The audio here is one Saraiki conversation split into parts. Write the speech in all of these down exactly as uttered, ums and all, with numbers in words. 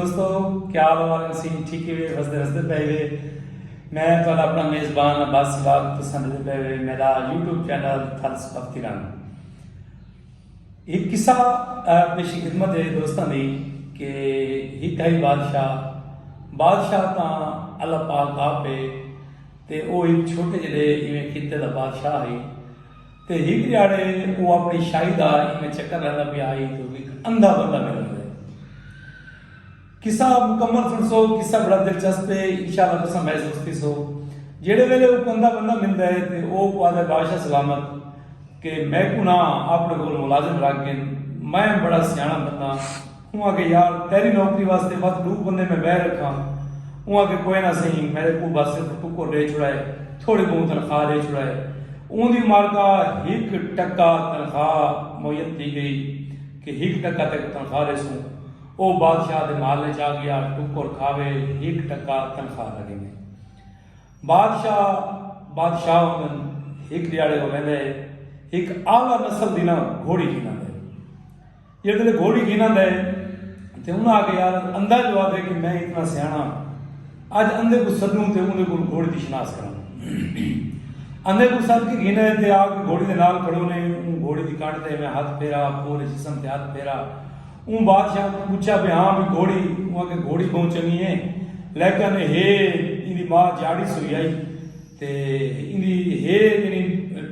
دوستو، کیا حال احوال ہن؟ سئیں ٹھیک ہیوے، وسدے رسدے پئے ہیوے؟ میں تہاݙا اپݨا میزبان عباس سواگ، تساں ݙیہدے پئے ہیوے میݙا یوٹیوب چینل تھلس پکتی رنگ۔ ہک قصہ، آ، پیش خدمت ہے دوستاں دی کہ ہک ہئی بادشاہ، بادشاہ تاں اللہ پاک آپ ہے، تے او ہک چھوٹے جیہے ایویں خطے دا بادشاہ ہئی۔ تے ہک ݙیہاڑے او اپݨی شاہی دا ایویں چکر لیندا پیا ہئی تے اوکوں ہک اندھا بندہ مل ڳئے۔ قصہ مکمل سݨسو، قصہ بڑا دلچسپ ہے، انشاءاللہ تساں محظوظ تھیسو۔ جیڑھے ویلے اوکوں اندھا بندہ ملدا ہے تے او اوکوں آہدا ہے، بادشاہ سلامت، کہ میکوں نہ اپݨے کول ملازم رکھ گھن، میں بڑا سیاݨا بندہ۔ اوں آکھیا، یار، تیݙی نوکری واسطے ودھ ݙو بندے میں ٻہہ رکھاں۔ اوں آکھیا، کوئے نہ سئیں، میݙے کوں بس صرف ٹکر ݙے چھڑائے، تھوڑی ٻہوں تنخواہ ݙے چھڑائے۔ اوندی مارکا ہک ٹکا تنخواہ معین تھی ڳئی کہ ہک ٹکا تیکوں تنخواہ ݙیسوں۔ او بادشاہ دے محل اچ آ ڳیا، ٹکر کھاوے، ہک ٹکا تنخواہ دا گھنے۔ بادشاہ، بادشاہ ہوندن، ہک ݙیہاڑے او ویندا ہے، ہک اعلیٰ نسل دی نہ گھوڑی گھن آندا ہے۔ جیڑھے ویلے گھوڑی گھن آندا ہے تے انہاں آکھیا، یار، اندھا جو آکھے کہ میں اتنا سیاݨا، اڄ اندھے کوں سݙوں تے اوندے کول گھوڑی دی شناس کراں۔ اندھے کوں سݙ کے گھن آئے تے آ کے گھوڑی دے نال کھڑو نے، اوں گھوڑی دی کنڈ تے میں ہتھ پھیرا، پورے جسم تے ہتھ پھیرا۔ اوں بادشاہ کوں پچھیا، بھئی ہاں بھئی گھوڑی؟ اوں آکھیا، گھوڑی ٻہوں چنڳی ہے، لیکن ہے ایندی ماء جاڑی سوئی ہئی، تے ایندی ہے جیڑھی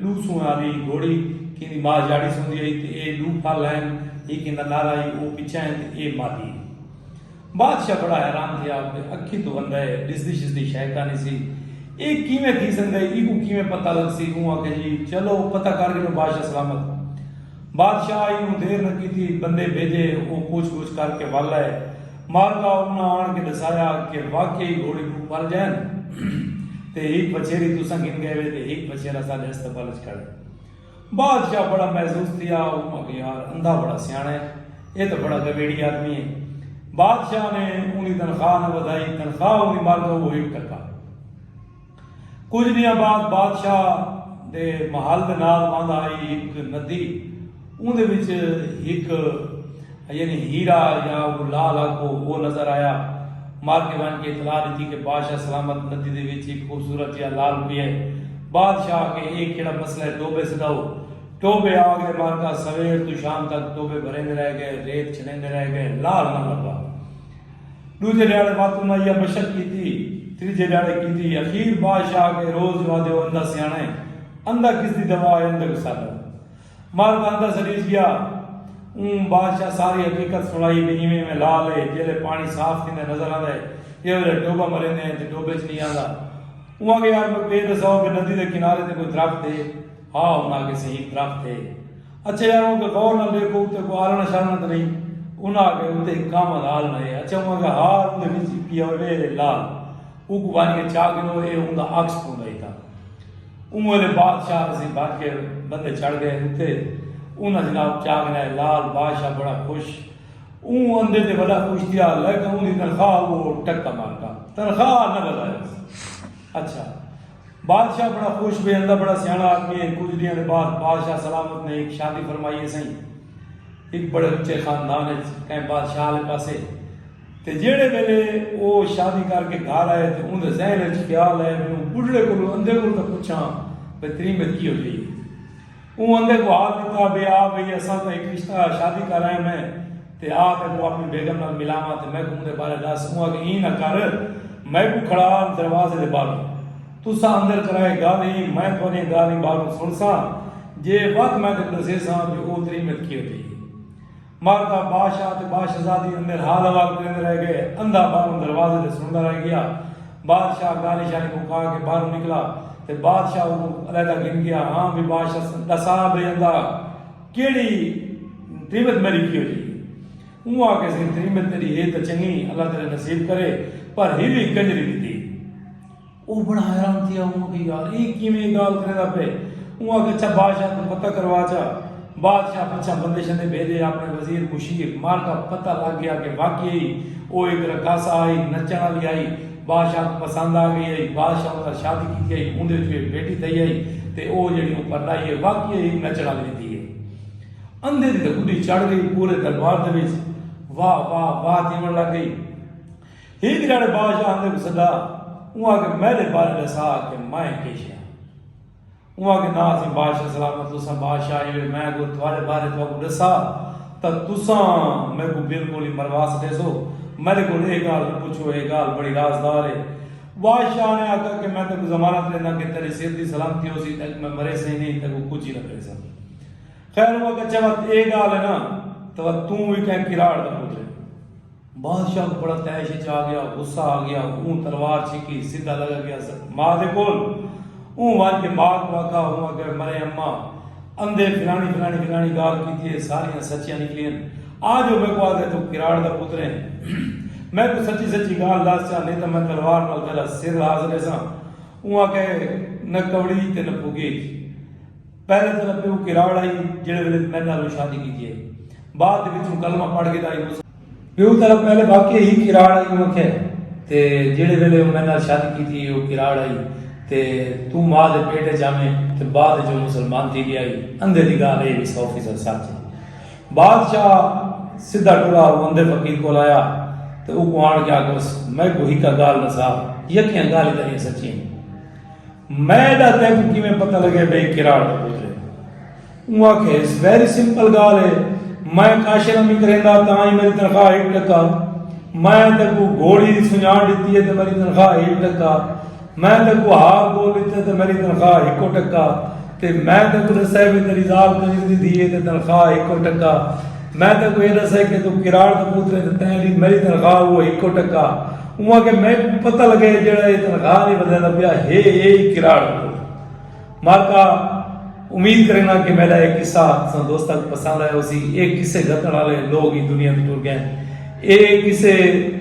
ݙو سوئیں آلی گھوڑی، کہ ایندی ماء جاڑی سوندی ہئی، تے اے ݙو پھل ہن، ہک ایندا نارا ہئی، او پچھاں ہے، تے اے مادی ہے۔ بادشاہ بڑا حیران تھیا، بھئی اکھیں توں اندھا ہے، ݙسدی شسدی شئے کائنی سی، اے کیویں تھی سڳدا ہے، ایکوں کیویں پتہ لڳسی؟ اوں آکھیا، جی چلو پتہ کر گھنوں، بادشاہ سلامت۔ بادشاہ آئی، اوں دیر نہ کیتی، بندے بھیجے، او پچھ گچھ کر کے ول آئے۔ مارکا انہاں آن کے ݙسایا کہ واقعی گھوڑی ݙو پھل جئن، تے ہک وچھیری تساں گھن ڳئے وے تے ہک وچھیرا ساݙے استقبال اچ کھڑے۔ بادشاہ بڑا محظوظ تھیا، اوں آکھیا، یار، اندھا بڑا سیاݨا ہے، اے تاں بڑا گویڑی آدمی ہے۔ بادشاہ نے اوندی تنخواہ نہ ودھائی، تنخواہ اوندی مارکا او ہک ٹکا۔ کجھ ݙینہاں بعد بادشاہ دے محل دے نال وہندا ہئی ہک ندی، اوندے وچ ہک، یعنی ہیرا یا کوئی لال آکھو، او نظر آیا۔ مارکے ونڄ کے اطلاع ݙتی کہ بادشاہ سلامت ندی دے وچ ہک خوبصورت جیہا لال پیا ہے۔ بادشاہ آکھے، اے کیڑھا مسئلہ ہے، ٹوبے سݙاؤ۔ ٹوبے آ ڳئے، مارکا سویر توں شام تک ٹوبے بھریندے رہ ڳئے، ریت چھݨیندے رہ ڳئے، لال نہ لبھا۔ ݙوجھے ݙیہاڑے وت انہاں ایہا مشق کیتی، تریجھے ݙیہاڑے کیتی، اخیر بادشاہ کے روز جو آہدے، او اندھا سیاݨا ہے، اندھا کس دی دوا ہے، اندھے کوں سݙ آؤ۔ مارکا اندھا سݙیج ڳیا۔ اوں بادشاہ ساری حقیقت سݨائی، بھئی ایویں ایویں لال ہے، جیلے پاݨی صاف تھیندا نظر آندا ہے، جیں ویلے ٹوبا مریندے ہیں تے ٹوبے اچ نئیں آندا۔ اوں آکھیا، یار میکوں اے ݙساؤ کہ ندی دے کنارے تے کوئی درخت ہے؟ ہا، انہاں آکھیا، سئیں ہک درخت ہے۔ اچھا یار، اوں آکھیا، غور نال ݙیکھو اتے کوئی آلݨا شالݨا تاں نئیں؟ انہاں آکھیا، اتے ہک کانواں دا آلݨا ہے۔ اچھا، اوں آکھیا، ہا، اوندے وچ ہک پیا ہوئے لال، اوکوں ونڄ کے چا گھنو، اے اوندا عکس پوندا اتھاں۔ اوں ویلے بادشاہ، اسی بھڄ کے بندے چڑھ ڳئے اتے انہاں جناب چا گھنائے لال۔ بادشاہ بڑا خوش، اوں اندھے تے وݙا خوش تھیا، لیکن اوندی تنخواہ او ٹکا مارکا، تنخواہ نہ ودھائے۔ اچھا، بادشاہ بڑا خوش، بھئی اندھا بڑا سیاݨا آدمی ہے۔ کجھ ݙینہاں دے بعد بادشاہ سلامت نے ہک شادی فرمائی ہے سئیں، ہک بڑے اچے خاندان اچ کہیں بادشاہ آلے پاسے۔ تے جیڑھے ویلے او شادی کر کے گھر آئے تے اوندے ذہن اچ خیال آئے، بھئی اوں ٻڈھڑے کولوں، اندھے کولوں تاں پچھاں، بھئی تریمت کیہو جئی ہے۔ اوں اندھے کوں حال ݙتا، بھئی آ، بھئی اساں تاں ہک رشتہ، شادی کر آئے میں، تے آ تیکوں اپݨی بیگم نال ملاواں تے میکوں اوندے بارے ݙس۔ اوں آکھیا، ایں نہ کر، میکوں کھڑا دروازے دے ٻاہروں، تساں اندر کرائے ڳالھیں، میں تہاݙیاں ڳالھیں ٻاہروں سݨساں، جے وت میں تیکوں ݙسیساں جو او تریمت کیہو جئی ہے۔ مارکا بادشاہ تے بادشاہزادی اندر حال احوال کریندے رہ ڳئے، اندھا ٻاہروں دروازے تے سݨدا رہ ڳیا۔ بادشاہ ڳالھیں شالھیں مکا کے ٻاہروں نکلا تے بادشاہ اونکوں علیحدہ گھن ڳیا۔ ہاں وی بادشاہ، ݙسا بھئی اندھا، کیڑھی تریمت میݙی کیہو جئی؟ اوں آکھیا، سئیں تریمت تیݙی ہے تاں چنڳی، اللہ تیݙے نصیب کرے، پر ہیوی کنجری ݙتی۔ او بڑا حیران تھیا، اوں آکھیا، یار اے کیویں ڳالھ کریندا پئے؟ اوں آکھیا، اچھا بادشاہ کوں پتہ کروا چا۔ بادشاہ پچھاں بندے شندے بھیجے، اپݨے وزیر مشیر، مارکا پتہ لڳ ڳیا کہ واقعی او ہک رقاصہ ہئی، نچݨ آلی ہئی، بادشاہ کوں پسند آ ڳئی ہئی، بادشاہ اوندے نال شادی کیتی ہئی، اوندے وچ ہک بیٹی تھئی ہئی، تے او جیڑھی او پرݙائی ہے واقعی ہک نچݨ آلی دھی ہے۔ اندھے دی تاں گݙی چڑھ ڳئی، پورے دربار دے وچ واہ واہ واہ تھیوݨ لڳ ڳئی۔ ہک جاڑے بادشاہ آندے کوں سدا۔ اوں آکھے میڈے بارے ڈسا کہ میں کیشیا۔ اوں آکھے نہ اسی بادشاہ سلامت تساں بادشاہ ہیوے میں اگو تھوڑے بارے تھوڑے ڈسا، تاں تساں میکوں بالکل ہی مروا سٹے سو۔ میڈے کول اے گال نہ پچھو، اے گال بڑی رازدار ہے۔ بادشاہ نے آکھا کہ میں تیکوں ضمانت ڈینا کہ تیرے سر دی سلامتی ہو سی، تک میں مرے سہی نہیں، تیکوں کچھ ہی نہ کرے سا۔ خیر ہوا کہ اچھا وقت اے گال ہے نا، تو وقت توں بھی کہیں کراڑ دا پتر ہے۔ بادشاہ کو بڑا تیش اچ آ گیا، غصہ آ گیا، اوں تلوار چھکی، سدھا لگا گیا ماں دے کول۔ اوں ونج کے ماں کو آکھا، اوں آکھیا، مرے اماں، اندھے فلانی فلانی فلانی گال کیتی ہے، ساریاں سچیاں نکلیاں۔ آ جو میکو آکھے تو کراڑ دا پتر ہے، میکو سچی سچی گال دس چا، نہیں تو میں تلوار نال تیرا سر لاز ریساں۔ اوں آکھے، نہ کوڑی تے نہ پگیج۔ پہلے تاں پیو کراڑ آئی، جیڑھے ویلے میں نال شادی کیتی ہے۔ بعد دے وچ کلمہ پڑھ کے آئی۔ پیو تاں پہلے واقعی ہی کراڑ آئی مکھے، تے جیڑھے ویلے میں نال شادی کیتی ہے، او کراڑ آئی۔ تے توں ماں دے پیٹ وچ جامے، تے بعد جو مسلمان تھی گیا آئی۔ اندھے دی گال اے وی سو فیصد سچ ہے۔ بادشاہ سدھا ٹرا، او اندھے فقیر کول آیا، تے او کو آن کے آکھس، میں کو ہکا گال نہ صاحب، یکیاں گال تیریاں سچیاں۔ میں دا تیکوں کیویں پتہ لگے بھئی کراڑ دا پتر ہے؟ اوں آکھے، اس ویری سمپل گال ہے، میں کاشر امی کریندا تاں ہی میری تنخواہ ہک ٹکا، میں تیکوں گھوڑی دی سنجان ڈتی ہے تے میری تنخواہ ہک ٹکا، میں تیکوں ہار گول ڈتے تے میری تنخواہ ہکو ٹکا، تے میں تیکوں دسے بھی تیری زال کنجر دی دھی ہے تے تنخواہ ہکو ٹکا، میں تیکوں اے دسے کہ تو کراڑ دا پتر ہے تے تیری میری تنخواہ وہ ہکو ٹکا۔ اوں آکھے میں پتہ لگے جیڑا اے تنخواہ نہیں بدلدا پیا ہے، اے ہی کراڑ دا پتر۔ مارکا، امید کرینا کہ میرا یہ قصہ تساں دوستاں کو پسند آیا ہوسی۔ یہ قصے گھتن والے لوگ ہی دنیا تے ٹر گئے۔ یہ قصے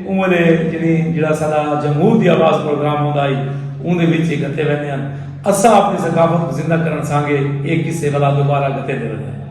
اوں ویلے جڑی جڑا سارا جمہور دی آواز پروگرام ہوندا ہی، اون دے وچ یہ گھتے ویندے ہیں۔ اساں اپنی ثقافت کو زندہ کرن سانگے یہ قصے والا دوبارہ گھتے دے ویندے ہیں۔